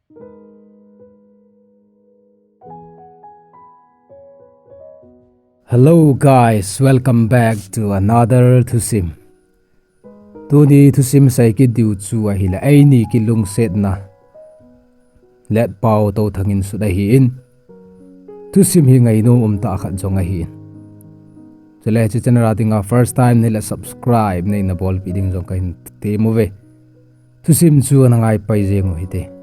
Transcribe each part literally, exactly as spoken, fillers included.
Hello guys, welcome back to another thusim. Tuni thusim seikit diu chu ahile eini kilungsetna Letpao Touthang in sut ahin. Thusim hi ngainom umtah khat jong ahin. Chule hiche channel a dinga first time nahile subscribe neina bolpeh ding jong kahin temuve. Thusim chu ana ngaipai jeng u hite.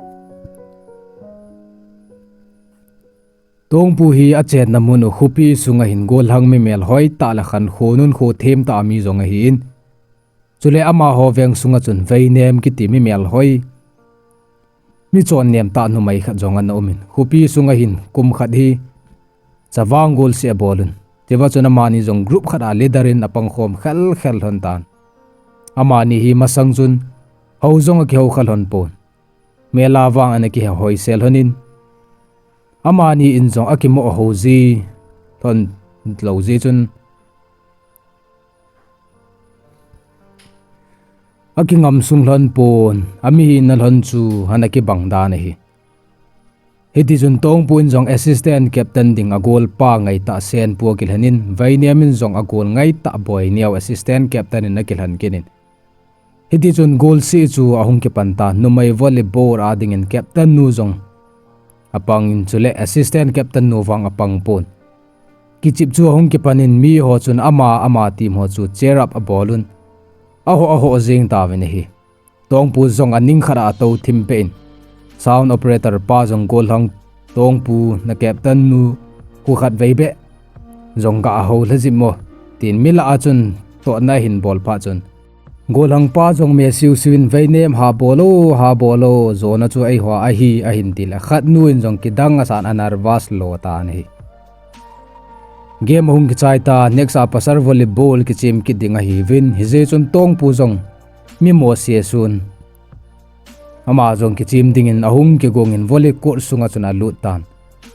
Tongpu hi achenna mun u khopi sunga hin gollhang mi melhoi tah le khankho nunkho themtah a mi jong ahin. Chule amaho veng sunga chun Veinem kiti mi melhoi, mi chonnem tah numei khat jong ana umin. Khopi sunga hin kum khat hi chavang golseh abolun. Tiva chun amani jong group khat a leader in apangkhom khelkhel lhon tan. Amani hi masang chun hou jong akihou kha lhon pon. Mela vang ana kihoisel lhonin, amani in jong akimoh hou ji lhon lou jeh chun akingam sung lhon pon, amihina lhon chu ana kibang dan ahi. Hitichun Tongpu in jong assistant captain ding agolpa ngaitah Senpu akilhenin, Veinem in jong agol ngaitah Boineo assistant captain in akilhen kit in. Hitichun golseh chu ahung kipan tan, numei volleyball a dingin captain nu jong apangin, chule assistant captain nu vang apang pon. Kichep chu ahung kipanin miho chun ama ama team ho chu cheer up abolun. Aho aho jeng tauvin ahi. Tongpu jong aning khat a atou thim peh in, sound operator pa jong gollhang Tongpu na captain nu khu khatvei beh jong gahou lhajip mo, tin milah a chun tohna ahin bol phat chun, gollhang pa jong mesiu siu in Veinem ha bol o, ha bol o, jona chu eiho ahi ahin tile khatnu in jong kidang asan a nervous lo tan ahi. Game ahung kichai tan, next a pasal volleyball kichem kit ding ahiuvin, hijeh chun Tongpu jong mi mosia sun ama jong kichem dingin ahung kigongin volley court sunga chun alut tan.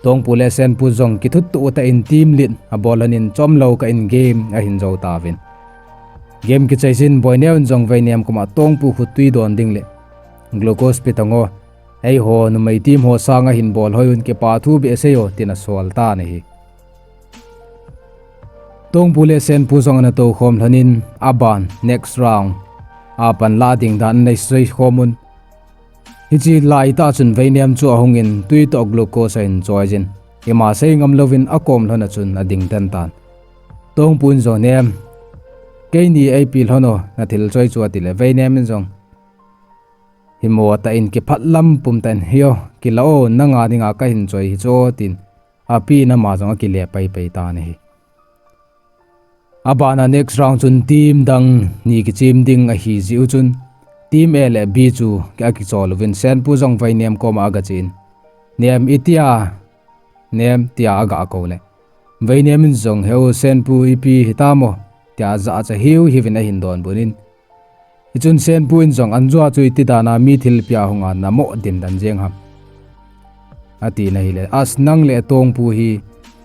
Tongpu le Senpu jong kithutoh tah in team lead abol lhonin chomlou kah in game ahin jou tauvin. Game kichai jin Boineo in jong Veinem koma Tongpu khu twi don ding le glucose pe tan o, eiho numei team ho sanga hin bolhoi un, kipa thu behseh o, tin asol tan ahi. Tongpu le Senpu jong ana toukhom lhonin, aban next round a pan la ding dan ana seikhom un. Hiche laitah chun Veinem chu ahungin twi toh glucose ahin choi jin, ima sei ngam louvin akom lhon a chun ading den tan. Tongpu in jong, Nem, keini eipe lhon o, nathil choi chu, atile Veinem in jong himo tah in kiphatlam pum tah in, Hi o, kila o, nanga dinga kahin choi hi chu, tin apen ama jong akile paipai tan ahi. Abana next round chun team dang ni kichem ding ahijeh u chun, team A le B chu akichol uvin, Senpu jong Veinem koma agachen, Nem, itia Nem, tia agakou le Veinem in jong, Heu Senpu, ipi hitam o, tia jahcha hiu hiuvin ahin donbut in. Hichun Senpu in jong, Anjoa chu iti dana mi thilpia hunga namoh dindan jeng ham, atin ahile, As, nang le Tongpu hi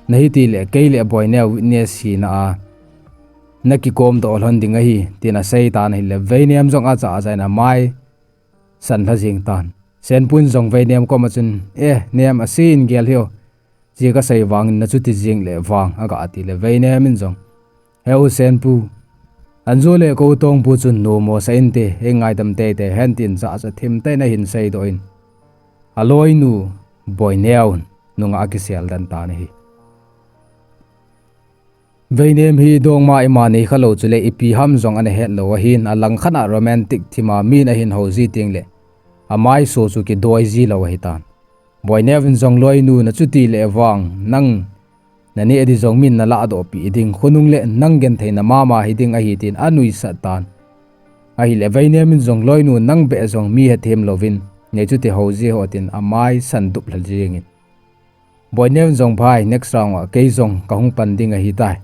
nahi tile kei le Boineo witness hina a nakikom doh lhon ding ahi, tin asei tan ahile Veinem jong ajahcha in amai san lha jeng tan. Senpu in jong Veinem koma chun, E Nem, asen gel hih o, hiche kasei vangin nachuti jeng le vang, aga tile Veinem in jong, Heu Senpu, Anjo le kou Tongpu chun nomsah inte, eingaidam teitei hen, tin jahcha thim tah in ahin seidoh in, aloinu Boineo nunga akisel den tan ahi. Veinem hi dongma ima nei khalou chule ipi ham jong ana hetlou ahin, alangkhat a romantic thima min ahin hou ji tengle amaiso chu kidoi ji lou ahitan. Boineo in jong, Loinu, nachuti le vang nang naneh di jong min nalahdohpeh ding, khonung le nang gentheina mama hiding ahi, tin anuisat tan. Ahile Veinem in jong, Loinu, nang beh jong mi hethem louvin neichuti hou ji ho, tin amai san dup lha jengin. Boineo in jong, Bhai, next round a kei jong kahung pan ding ahitai.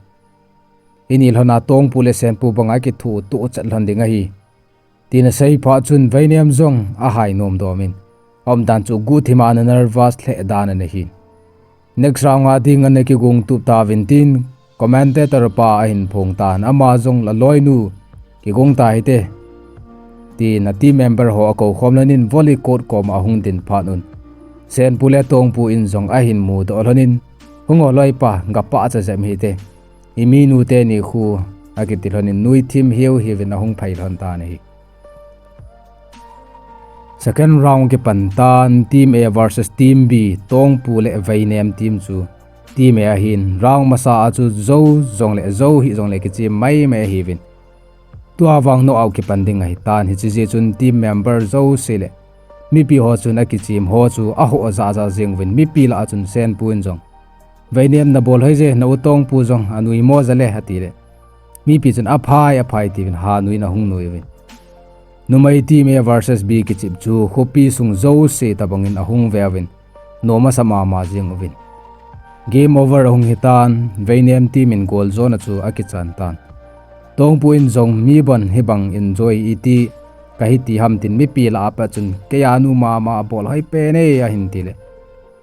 Ini lhona Tongpu le Senpu banga kithutoh chet lhon ding ahi, tin asei phat chun Veinem jong ahai nomdomin, aumdan chu guhthima ana nervous lheh dan ana hin. Next round a ding ana kigong tup tauvin, tin commentator pa ahin phong tan, ama jong, Laloinu, kigong tahite, tin a team member ho akoukhom lhonin volley court koma ahung din phat un, Senpu le Tongpu in jong ahin mudoh lhonin, hung o loipa, gapah cha jep hite. Iminu teni khu, akiti lhonin, nuithim hiu hiuvin ahung phai lhon tan ahi. Second round kipan tan, Team A versus Team B, Tongpu le Veinem team chu Team A ahin, round masa a chu jou jongle, jou hih jongle kichim maimai ahiuvin. Tua vang knockout kipan ding ahitan, hiche jeh chun team member jouse le mipi ho chun akichem ho chu aho jaja jeng uvin, mipi lah a chun Senpu in jong, Veinem nabol hoije, na u Tongpu jong anui mo jale, atile. Mipi chun aphai, aphai tiuvin, ha nuiyin ahung nui uvin. Numei Team A versus B kichep chu khopi sung jouse tobangin ahung veuvin, nom asa mama jeng uvin. Game over ahung hitan, Veinem team in goal jona chu akichan tan. Tongpu in jong mi bon hibang enjoy iti, kahi ti ham tin mipi lah a pat chun, keiya nu mama bol hoi pen e, ahin tile.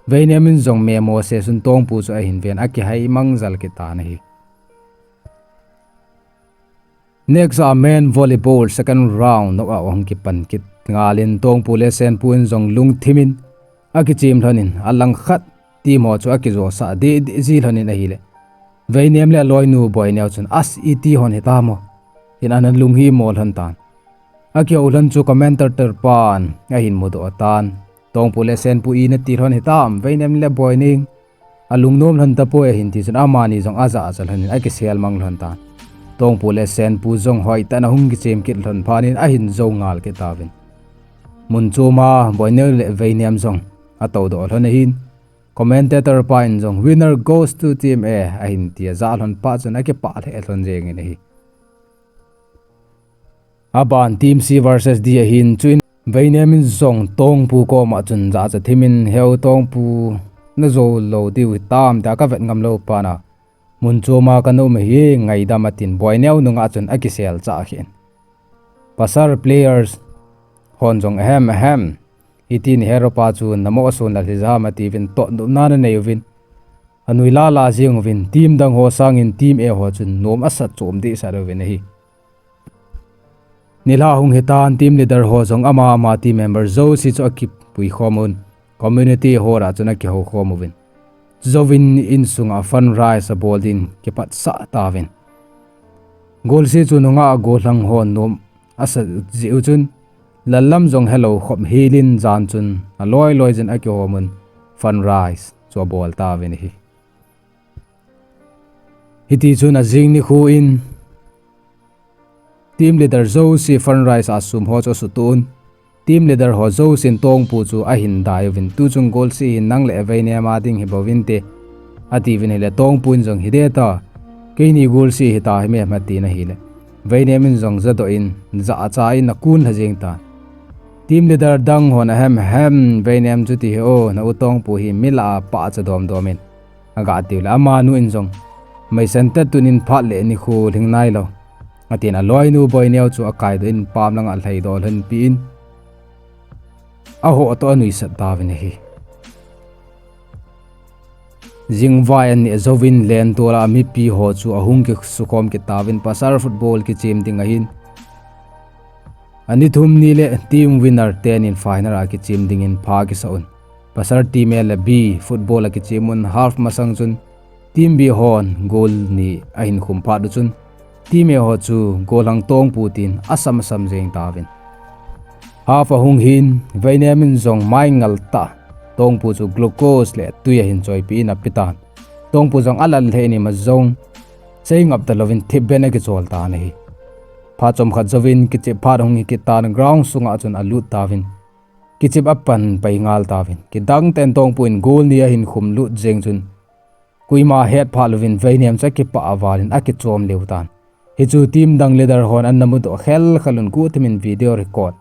Veinem in jong memo se sun Tongpu chu ahin ven, akihai mangjal kit tan ahi. Next a men volleyball second round knockout ahung kipan kit ngalin Tongpu le Senpu in jong lungthimin akichem lhonin, alangkhat team ho chu akijosah deh deh ji lhonin ahile. Veinem le aloinu Boineo chun, as iti hon hitam o, tin ana lunghimo lhon tan. Akihou lhon chu commentator pan ahin mudoh tan. Tongpu le Senpu ina ti lhon hitam, Veinem le Boineo in alungnom lhon tapoi ahin ti chun amani jong ajahcha lhonin akisel mang lhon tan. Tongpu le Senpu jong hoitah in ahung kichem kit lhon phatnin ahin jou ngal kit tauvin. Mun choma Boineo le Veinem jong atoudoh lhon ahin, commentator pa in jong, winner goes to Team A, ahin ti, ajah lhon phat chun akipah lheh lhon jengin ahi. Aban Team C versus D ahin, chuin Veinem in jong Tongpu koma chun jahcha thimin, heu Tongpu, najou lou diu hitam tia kavet ngam lou phat a, mun choma kana um ahi, ngaidam atin Boineo nungah chun akisel chah khin. Pasal players hon jong, ahem, ahem, iti nahet uva chu namo asun lal hijam atiuvin, totnopna nanei uvin, anui lala jeng uvin, team dang ho sangin Team A ho chun nom asa chom dehset uvin ahi. Nilhah hung hitan, team leader ho jong ama ama team member jouse chu akipui khom un, community hall a chun akihou khom uvin. Chujouvin insunga fundraise abol din kipatsah tauvin. Golseh chu nungah gollhang hon nom asa jeh u chun, lal lam jong helou khop helin jan chun aloi loi jin akihom un, fundraise chu abol tauvin ahi. Hitichun ajing nikho in team leader jouse fundraise a sum ho chu asutoh un, team leader ho jousen Tongpu chu ahin dai uvin, tuchung golseh hi nang le Veinem a ding hibouvinte, atiuvin ahile Tongpu in jong, hideta, keini golseh hita hime, atin ahile, Veinem in jong jadoh in, jahcha in akun lha jeng tan. Team leader dang hon, ahem, ahem, Veinem chuti hi o, na u Tongpu hi mi lah a pahcha domdom in, aga tiule amanu in jong, meisan tah tunin phat le nikho lhing nailou, atin aloinu Boineo chu akaidoh in pam langa alhaidoh lhonpi in, aho toh anuisat tauvin ahi. Jingvai aneh jouvin lentol a mipi ho chu ahung kisukhom kit tauvin, pasal football kichem ding ahin, ani thum ni le team winner tenin final a kichem dingin pha kisah un. Pasal team A le B football akichem un, half masang chun team B hon goal ni ahin khum phat u chun, team A ho chu gollhang Tongpu tin asam asam jeng tauvin. Half ahung hin, Veinem in jong maingal tah Tongpu chu glucose le twi ahin choipi in apetan. Tongpu jong alal lheh in ima jong, sei ngap talouvin thipbeh in akichol tan ahi. Phat chomkhat jouvin kichep phat ahung hi kit tan, ground sunga chun alut tauvin, kichep apan pai ngal tauvin, kidang tah in Tongpu in goal ni ahin khum lut jeng chun, koima hetphah louvin Veinem chu akipah val in akichom lheh tan. Hichu team dang leader hon ana mudoh khelkhel un, guhthimin video record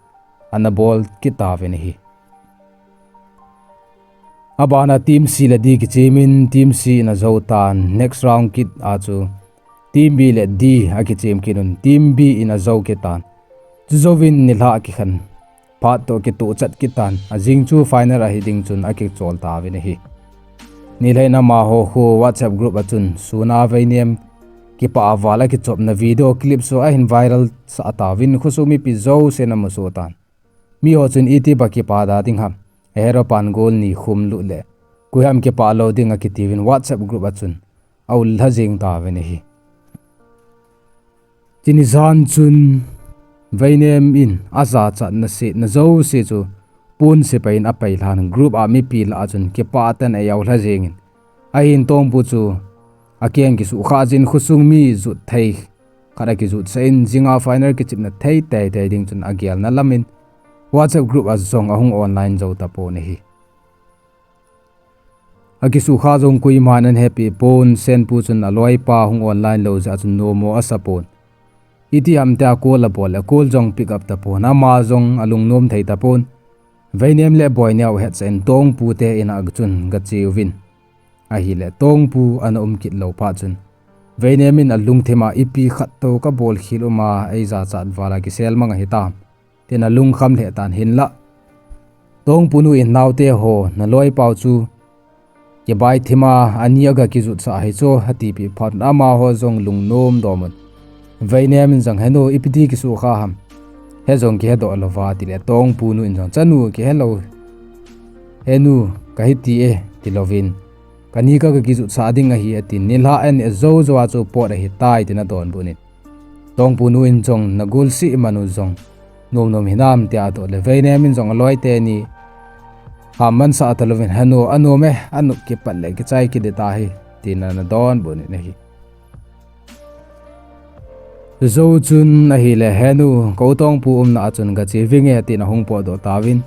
ana bol kit tauvin ahi. Abana team C le D kichem in, team C in ajou tan, next round kit a chu team B le D akichem kit un, team B in ajou kit tan. Chujouvin nilhah kikhen phat toh kitohchat kit tan, ajing chu final ahi ding chun akichol tauvin ahi. Nilhah in amaho khu WhatsApp group a chun, suna Veinem kipah val akichopna video clip chu ahin viral sah tauvin, khosunga mipi jousen amusoh tan. Miho chun, iti ba kipah da ding ham, Hero pan goal ni khum lut le, koiham kipah lou ding akitiuvin WhatsApp group a chun aul lha jeng tauvin ahi. Chuni jan chun Veinem in ajachatna setna jouse chu Pon sepai in apai lhan group a mipi lah a chun kipah tah in aul lha jengin. Ahin Tongpu chu akeng kisuhkhah jin khosung mi jot thei khat akijotsah in jinga final kichepna thei teitei ding chun agelna lamin WhatsApp group a jong ahung online jou tapon ahi. Akisuhkhah jong koiman ana hepeh pon, Senpu chun aloipa hung online lou jeh a chun nom mo asapon. Itiham tia call abol le call jong pick up tapon, ama jong alungnom thei tapon. Veinem le Boineo hetsah in Tongpu te in a chun gache uvin. Ahile Tongpu ana um kit lou phat chun Veinem in alungthim a ipi khat toh kabol khel um a eijachat val a kisel mang ahitam tin alungkham lheh tan hinlah Tongpu nu in naote ho naloipau chu kibai thim a ani aga kijotsah ahi chu atipeh phat amaho jong lungnom domun. Veinem in jong henu ipi ti kisuhkhah ham. He jong kihedoh louva atile Tongpu nu in jong chanu kihelou. Henu kahi ti e tilouvin. Kani ka, kakijotsah ding ahi atin nilhah an ajou jou a chu pot ahitai tin adonbut in. Tongpu nu in jong nagolseh manu jong nomnom hinam tia adoh le Veinem in jong aloite ni ham mansah talouvin henu anom e, anop kipat le kichai kit ding tahi tin ana donbut in ahi. Jou chun ahile henu kou Tongpu umna a chun gache vinge tin ahung potdoh tauvin.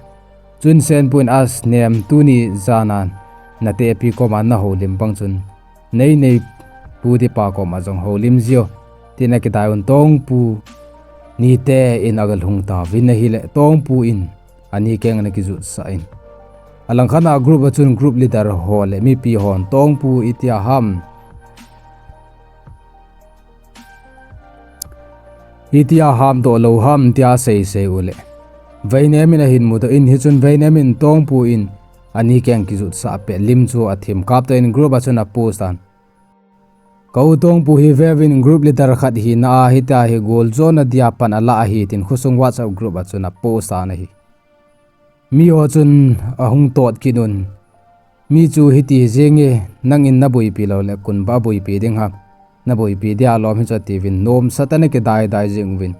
Chun Senpu in asnem tuni jan a natepi koma nahoulim bang chun neinei pu dipa koma jong houlim jio tin akidai un Tongpu nite in agalhung tauvin ahile Tongpu in ani keng ana kijotsah in. Alangkhat a group a chun group leader ho le mipi hon Tongpu itia ham itia hamdoh lou ham tia seisei uleh Veinem in ahin mudoh in hichun Veinem in Tongpu in ani keng kijotsah pet lim chu athemkap tah in group a chun apost tan. Kou Tongpu hi veuvin group leader khat hina a hitia hi goljona dia pan alah ahi tin khosung WhatsApp group a chun apost tan ahi. Miho chun ahung tot kit un. Mi chu hiti jenge nangin naboipi loule kunba aboipi ding ham. Naboipi dia lom hichu atiuvin nomsah tah in akidaidai jeng uvin.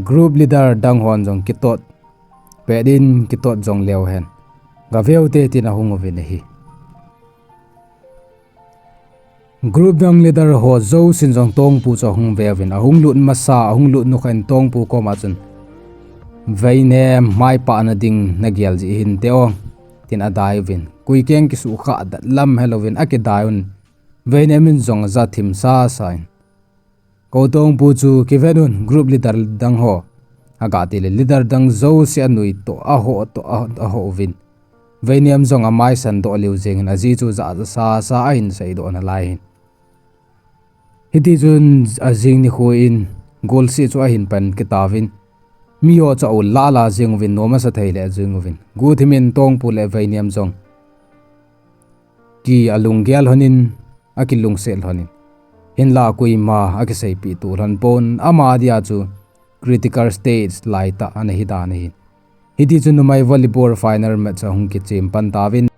Group leader dang hon jong kitot pet in kitot jong leu hen. Gaveu te tin ahung uvin ahi. Group dang leader ho jousen jong Tongpu chu ahung veuvin, ahung lut masa, ahung lut nukha in Tongpu koma chun, Veinem, maipahna ding nagel jeh hinte o, tin adai uvin. Koi keng kisuhkhah dat lam helouvin akidai un. Veinem in jong aja thim sasa in, Kou Tongpu chu kiven un, group leader dang ho, aga tile leader dang jouse anui toh, aho toh, a, aho uvin. Veinem jong amaisan doh leu jengin ajeh chu jahcha sasa ahin seidoh nalai hin. Hitichun ajing nikho in golseh chu ahin pan kit tauvin. Miho chu aul lala jeng uvin, nom asa thei le jeng uvin. Guthim in Tongpu le Veinem jong ki alunggel lhonin, akilungset lhonin. Hinla koima akiseipeh to lhon pon, ama dia chu critical stage laitah ana hidan ahin. Hitichun numei volleyball final match ahung kichem pan tauvin.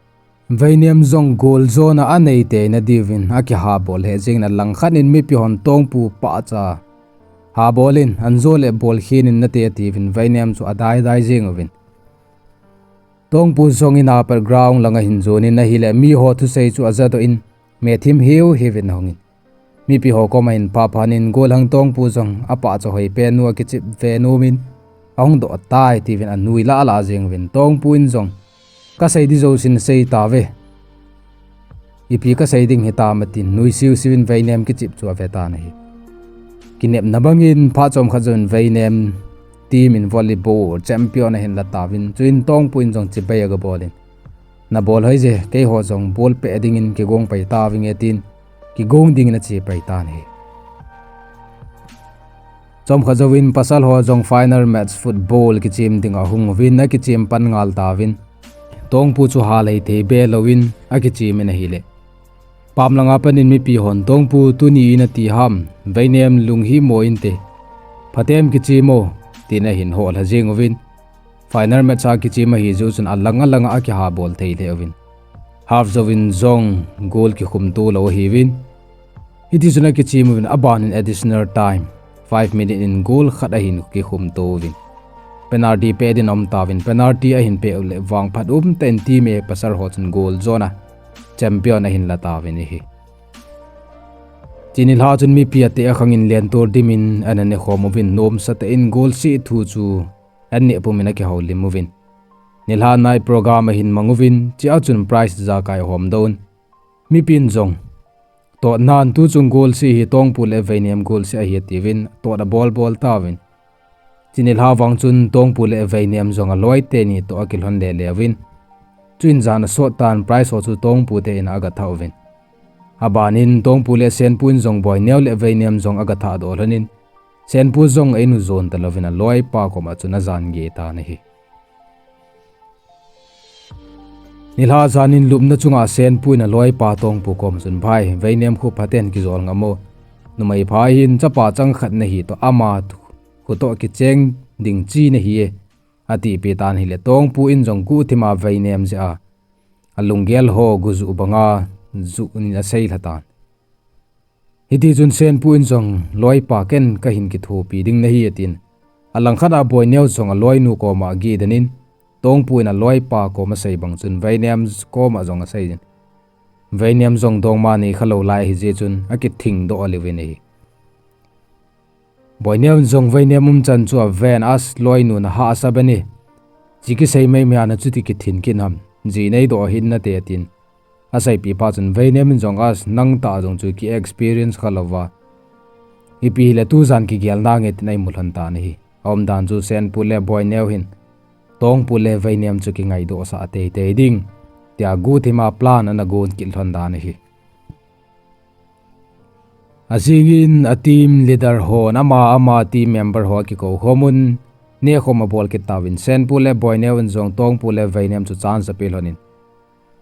Veinem jong goljona aneitei na diuvin akihabol lheh jengin alangkhat in mipi hon Tongpu pahcha habol in, anjo le bolkhen in nate atiuvin Veinem chu adaidai jeng uvin. Tongpu jong in apat ground langa ahin jonin ahile miho thusei chu ajadoh in, methim hiu hiuvin ahungin. Mipi ho koma ahin phah phat in gollhang Tongpu jong apahcha hoipen nu akichep ve nomin, ahung doh tai tiuvin anui lala jeng uvin Tongpu in jong, kasei di jousen sei tauve. Ipi kasei ding hitam atin nuisiu siuvin Veinem kichep chu ave tan ahi. Kinepna bangin phat chomkhat jouvin Veinem team in volleyball champion ahin la tauvin, chuin Tongpu in jong chibai agabolin, nabol hoije, keiho jong bol peh dingin kigong pai tauvinge tin, kigong dingin ache pai tan ahi. Chomkhat jouvin pasal ho jong final match football kichem dinga ahung uvin akichem pan ngal tauvin. Tongpu chu halhei thei be louvin akichemin ahile, pam langa panin mipi hon Tongpu tuni in ati ham, Veinem lunghimo inte, phatem kichem o, tin ahin hohlha jeng uvin. Final match a kichem ahi jeh chun alang alang a akiha bol thei lheh uvin. Half jouvin jong goal kikhum to lou ahiuvin. Hiti chun akichem uvin, aban in additional time, five minute in goal khat ahin kikhum to uvin. Penalty pe din aum tauvin, penalty ahin peh u le vangphat umtah in team A pasal ho chun goal jona champion ahin la tauvin ahi. Chuni lha chun mipi ateh akhang in lentol dim in ana ne khom uvin, nomsa tah in goal seh thu chu an neh pum in akihoulim uvin. Nilhah night program ahin mang uvin, chua chun prize jakai ahom doh un. Mipin jong, totnan tu chung goal seh hi Tongpu le Veinem goal seh ahi atiuvin, tot abol bol tauvin. Chuni lha vang chun Tongpu le Veinem jong aloi teni toh akilhon le le uvin. Chuin jan asot tan, prize ho chu Tongpu te in a agatha uvin. Aban in Tongpu le Senpu in jong Boineo le Veinem jong agatha doh lhon in, Senpu jong a in u jon talouvin aloipa koma chun ajan geh tan ahi. Nilhah jan in lupna chunga Senpu in aloipa Tongpu koma chun, "Bhai, Veinem khu phaten kijol ngam o. Numei pha hin chapa chang khat nahi toh ama khu toh kicheng ding chi nahi e," atipeh tan ahile Tongpu in jong guhthima Veinem jeh a alunggel ho gujuh banga juh in asei lha tan. Hiti chun Senpu in jong, "Loipa, ken kahin kithopi ding nahi," atin. Alangkhat a Boineo jong aloinu koma ageh den in, Tongpu in aloipa koma asei bang chun Veinem koma jong asei in. Veinem jong dongma nei khalou lai ahi jeh chun akithing doh lheh uvin ahi. Boineo in jong Veinem umchan chu aven, "As, loinu nahahsa ben e. Chi kisei mai mai a nachuti kithin kit ham. Ji nei doh hih in nate," atin. Aseipeh phat chun Veinem in jong, "As, nang tah jong chu ki experience khalouva, ipi hile tujan kigel nange," tin a imu lhon tan ahi. Aumdan chu Senpu le Boineo hin Tongpu le Veinem chu kingaidoh sah teitei ding, tia guhthima plan ana gon kit lhon dan ahi. Ajing in a team leader hon ama ama team member ho akikou khom un, nekhom abol kit tauvin, Senpu le Boineo in jong Tongpu le Veinem chu chance apeh lhon in,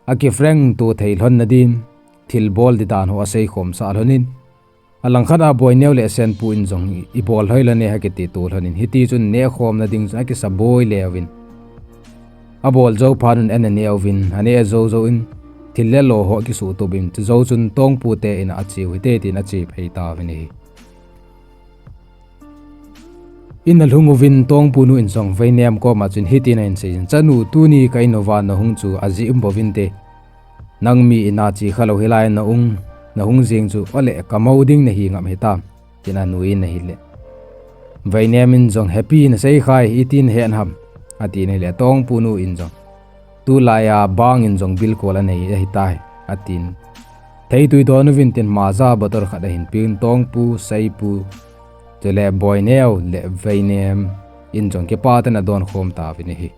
akifrank to thei lhon nadin thilbol di dan ho asei khom sah lhon in, alangkhat a Boineo le Senpu in jong, "Ibol lhoi lhon e," akiti to lhon in, hiti chun nekhomna ding chun akisaboi le uvin. Abol jou phat un ana ne uvin, ane jou jou in thil le lo ho akisuhtup in, chujou chun Tongpu te in a ache u hite tin ache phei tauvin ahi. In alhung uvin Tongpu nu in jong Veinem koma chun hitin ahin sei in, "Chanu, tuni ka in uva nahung chu ajeh um bouvin te. Nang mi in a che khalou hilai nahung, nahung jing chu ole ka mo ding nahi ngam hitam," tin anu in ahile, Veinem in jong, "Happy nasei khai, itin hen ham?" atin ahile, Tongpu nu in jong, "Tulai a bang in jong bilkol anei ahitai," atin. Theitui don uvin tin maza bottle khat ahin pein Tongpu, Seipu, chule Boineo le Veinem in jong kipah tah in adon khom tauvin ahi.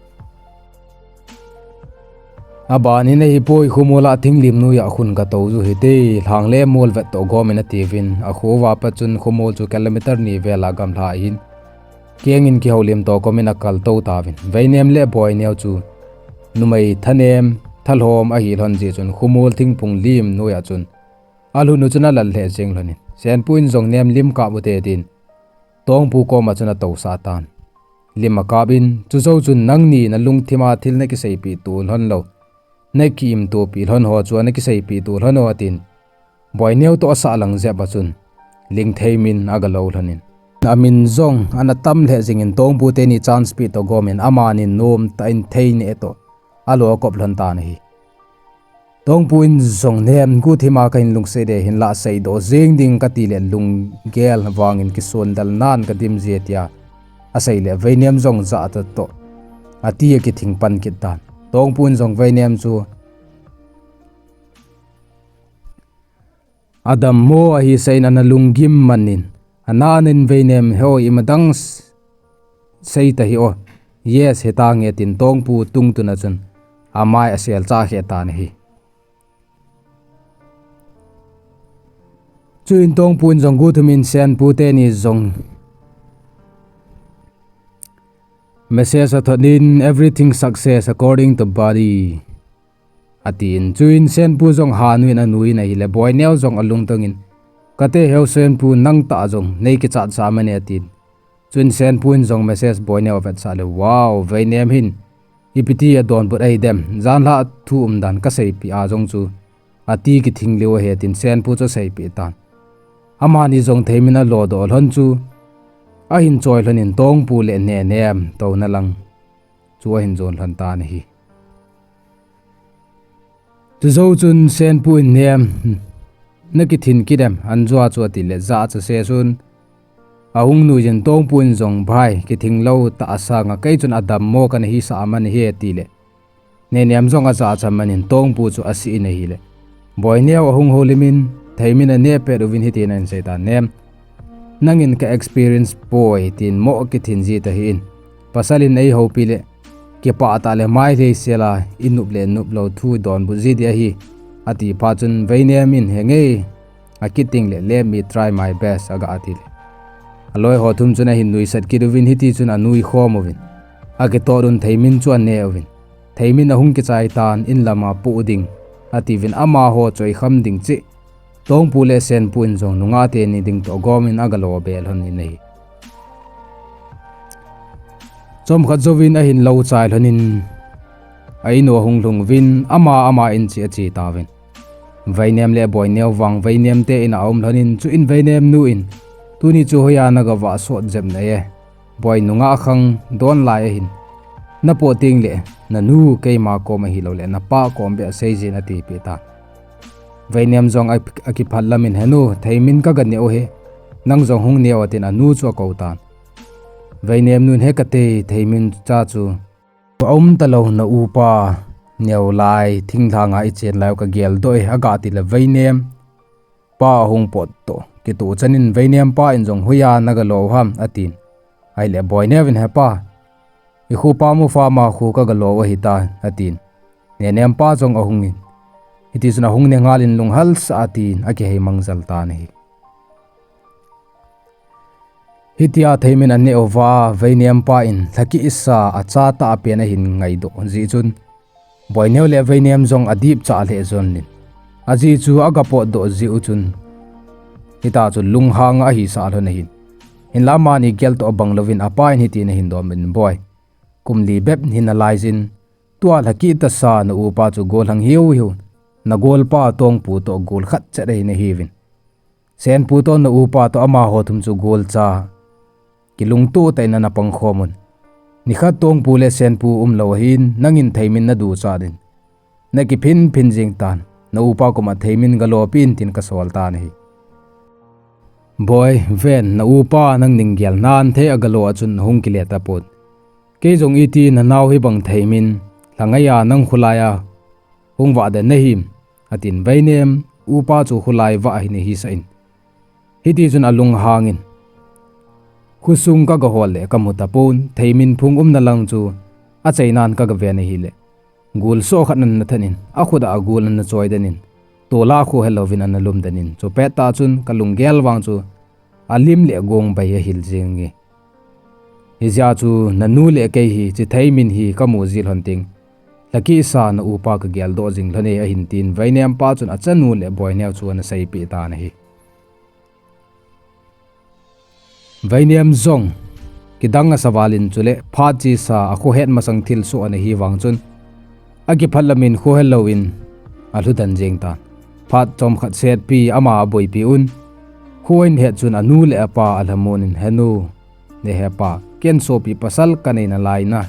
Aban in ahipoi, khomol a thinglim noi a khun gatou u hite, lhang le mol vet toh gom in atiuvin, akho uva pat chun khomol chu kilometer ni vel a gamla ahin, keng in kihoulim toh kom in akal tou tauvin. Veinem le Boineo chu numei thanem, thalhom ahi lhon jeh chun khomol thingphung lim noi a chun alhun u chun alal lheh jeng lhon in, Senpu in jong, "Nem lim kap u te," tin Tongpu koma chun atousah tan. Lim akap in, "Chujou chun nangni nalungthim a thil nakiseipeh to lhon lou, nakiimtopi lhon ho chu nakiseipeh to lhon o," atin. Boineo toh asah lang jep a chun, lingthei min agalou lhon in, amin jong ana tam lheh jing in, Tongpu teni chance peh toh gom in, amanin nom tah in thei neh toh alo akop lhon tan ahi. Tongpu in jong, "Nem, guhthim a kahin lungset e, hinlah seidoh jeng ding kati le lunggel vang in kisondal nan kadim je," tia asei le Veinem jong jahcha toh ati akithing pan kit tan. Tongpu in jong Veinem chu adammo ahi seiyin ana lunggim man in, "Ana nen Veinem, he o, imadang s-, sei tahih o. Yes, hitange," tin Tongpu tungtun a chun amai asel chah kheh tan ahi. Chuin Tongpu in jong guhthim in Senpu teni jong message athot in, "Everything success according to body," atin. Chuin Senpu jong hanu in anu in ahile, Boineo jong alungtong in, "Kate he o Senpu, nang tah jong nei kichat sa mane," atin. Chun Senpu in jong message Boineo avetsah le, Wow, Veinem hin ipi ti adonbut ahi dem, janhi thu umdan kaseipeh a jong chu ati kithing lheh ahi, tin Senpu chu aseipeh tan. Amani jong Theimin alodoh lhon chu ahin choi lhon in Tongpu le Nenem touna lang chu ahin jon lhon tan ahi. Chujou chun Senpu in, Nem, nakithin kit em, anjoa chu, ati le, Jahcha se chun ahung nui jin Tongpu in jong, Bhai, kithing lou tah sanga kei chun adammo kana hisah aman ahi, ati le, Nenem jong ajahcha man in Tongpu chu asei in ahile, Boineo ahung houlim in Theimin aneh pet uvin hitin ahin seitan, Nem, nangin ka experience poi, tin mo kithin ji tahih in, pasal in eihoupi le kipah tah le mailhei sela inop le nop lou thu donbut ji ding ahi, ati phat chun Veinem in, Henge, akit teng le let me try my best, aga ti le, aloi ho thum chun ahin nuisat kit uvin, hiti chun anui khom uvin, akitot un Theimin chu ane uvin, Theimin ahung kichai tan, in lama poh ding atiuvin, amaho choikham ding cheh Tongpu le Senpu in jong nungah teni ding toh agom in agalo be lhon in ahi. Chomkhat jouvin ahin lo chai lhon in, a in u ahung lhung uvin, ama ama in cheh ache tauvin, Veinem le Boineo vang Veinem te in a aum lhon in, chuin Veinem nu in, Tuni chu hoiya nagavah sot jep nai e, Boi, nungah khang don lai ahin, napoh teng le nanu keima kom ahilou le napa kom beh seijin, atipeh tan. Veinem jong a, akiphat lam in, Henu, Theimin kaga neh u ahi, nang jong hung neo, atin anu chu akou tan. Veinem nun, He kati, Theimin cha chu aum talou, na upa neo lai thinglhanga ichen lai u kageldoh e, aga ti le Veinem pa ahung pot toh kitoh chan in Veinem pa in jong, Hoiya nagalo u ham? atin. Ahile Boineo in, He pa, ikhopa Mufa ma kho kagalo u ahitai, atin. Nenem pa jong ahung in, hitichun ahung ne ngal in, Lunghalsah, atin akihei mangjal tan ahi. Hitia Theimin aneh uva Veinem pa in lhakisa achatah pen ahin ngaidoh jeh chun, Boineo le Veinem jong adipchah lheh jon in, ajeh chu aga potdoh jeh u chun, hita chu lunghang a ahisah lhon ahin. Hinla amani geltoh bang louvin apa in hitin ahin dom in, Boi, kum li bep hin nalai jin, tua lhakih tasa na upa chu gollhang hiu hiu, nagolpa Tongpu toh gol khat chet ahi nahiuvin. Senpu toh na upa toh amaho thum chu golcha kilungtoh tah in ana pangkhom un. Nikhat Tongpu le Senpu umlou ahin, nangin Theimin naduchat in, nakiphinphin jeng tan, na upa koma Theimin galopi in tin kasol tan ahi. Boi, ven, na upa nangin gel nan Thei agalo a chun nahung kile tapon. Kei jong iti nanao hibang Theimin lhangai a nang kholai a hung vah den nahim, atin. Veinem upa chu kholai vah ahi nahisah in, hitichun alunghang in, Khosung kagahol le kamu tapon, Theimin phung umna lang chu achainan kagaven ahile, gol soh khat ana that in, akhut a gol ana choi den in, tola khohel louvin ana lum den in, chupettah chun kalunggel vang chu alim le gongbai ahil jenge. Hijeh a chu nanu le kei hiche Theimin hi kamu ji lhon teng, lhakisa na upa kageldoh jing lhon e, ahin tin Veinem pa chun achanu le Boineo chu ana seipeh tan ahi. Veinem jong kidang asa val in, chule phat chesa akhohet masang thilsoh ana hi vang chun, akiphat lam in khohel louvin alhudan jeng tan. Phat chomkhat setpi ama aboipi un, kho ahin het chun anu le apa alhamon in, Henu, nehepa, ken sopi pasal kanei nalai na,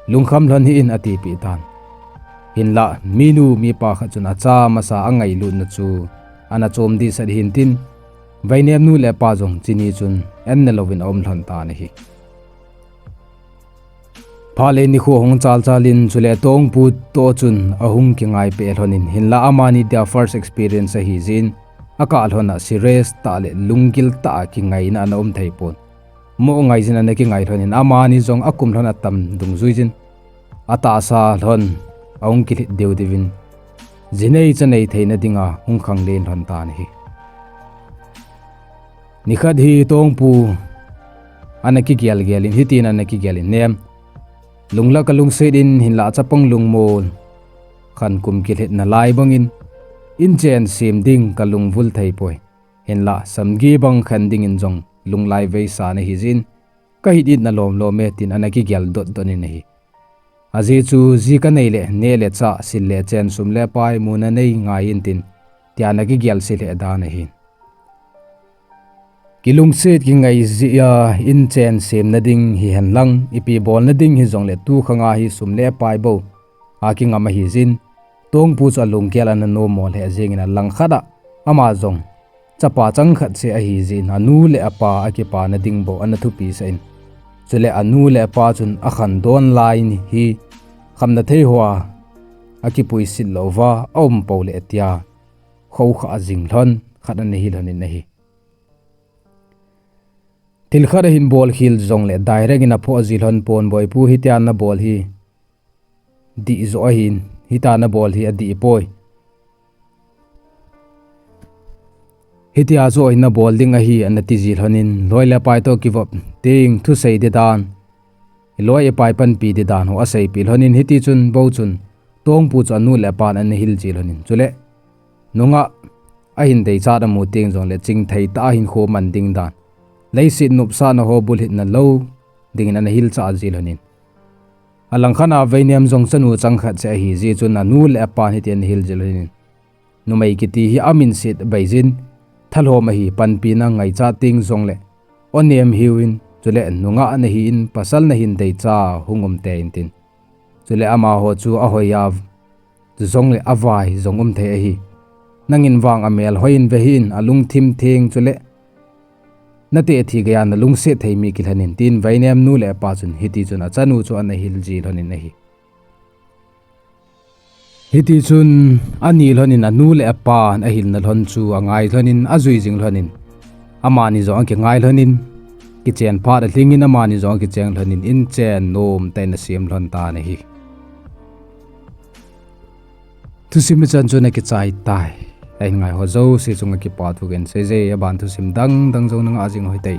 lungkham lhon hih in, atipeh tan. Hinla minu mipa khat chun acha masa angailutna chu ana chom dehset ahin tin, Veinem nu le pa jong chuni chun an nelouvin aum lhon tan ahi. Phat le nikho ahung chalchal in, chule Tongpu toh chun ahung kingaipeh lhon in, hinla amani dia first experience ahi jeh in, akah lhon a serious tah le lunggil tah a kingaina ana um theipon. Moh ngaijin ana kingai lhon in, amani jong akum lhon atam dungjuijin, atahsa lhon ahung kilhit deudeuvin, jinei chanei theina dinga hung khanglen lhon tan ahi. Nikhat hi Tongpu ana kigelgel in, hitin ana kigel in, Nem, lungla kalungset in, hinla chapang lungmol khan kum kilhit nalai bangin, in chen sem ding kalungvul theipoi. Hinla samgi bang khen dingin jong lunglai vei sa nahi jin, ka hit it na lom lom e, tin ana kigel dot dot in ahi. Ajeh chu ji ka nei le, neh le chah, sil le chen, sum le pai, mu na nei ngai in tin, tia ana kigel sil he dan ahi. Kilungset kingai jia in chen sem na ding hi hen lang, ipi bol na ding hi jong le tu khang a hi sum le pai bou a kingam ahi jin, Tongpu chu alunggel ana nom mo le jing in alang khat a, ama jong chapa chang khat se ahi jin, anu le apa akipa na ding bou ana thupi sa in. Chule anu le apa chun akhan don lai ni hi khamna thei hoa akipui sit lou va, a um pou le tia khou kha a jing lhon, khat ana hi lhon in ahi. Thil khat ahin bol khel jong le direct in aphoh ji lhon pon, Boipu, hitia na bol hi dih jo ahin, hitia na bol hi adih poi. Hitia jo ahin na bol ding ahi, ana ti ji lhon in, loi le pai to kivop ting thusei di dan, i loi i pai panpi di dan ho asei pi lhon in, hiti chun bou chun, Tongpu chu anu le apan ana hil ji lhon in. Chule, nungah ahin deichat amu ting jong le chingthei tah a hinkho man ding dan, leiset nopsahna ho bulhit na lou ding in ana hil cha ji lhon in. Alang khat a Veinem jong chanu chang khat se ahi jeh chun anu le apan hiti ana hil ji lhon in. Numei kiti hi amin set bai jin, thalhom ahi, panpi na ngaichat ting jong le, o nem hiu in, chule nungah na hi in, pasal na hin deicha hung um te in tin. Chule amaho chu ahoi a, chu jong le avai jong um thei ahi. Nangin vang amel hoi in ve hih in, alungthim theng chule, na te thi gei a na lungset thei mi kilhen in tin, Veinem nu le apa chun hiti chun achanu chu ana hil ji lhon in ahi. Hiti chun ani lhon in anu le apan ahilna lhon chu angai lhon in ajui jing lhon in, amani jong akingai lhon in, kichen phat alhing in amani jong akicheng lhon in, in chen nom tah in asem lhon tan ahi. Thusim hichan chun akichai tai. Ahin ngai ho jouse chunga kipa thu kahin sei je, aban thusim dang dang jong nanga jing hoi tei.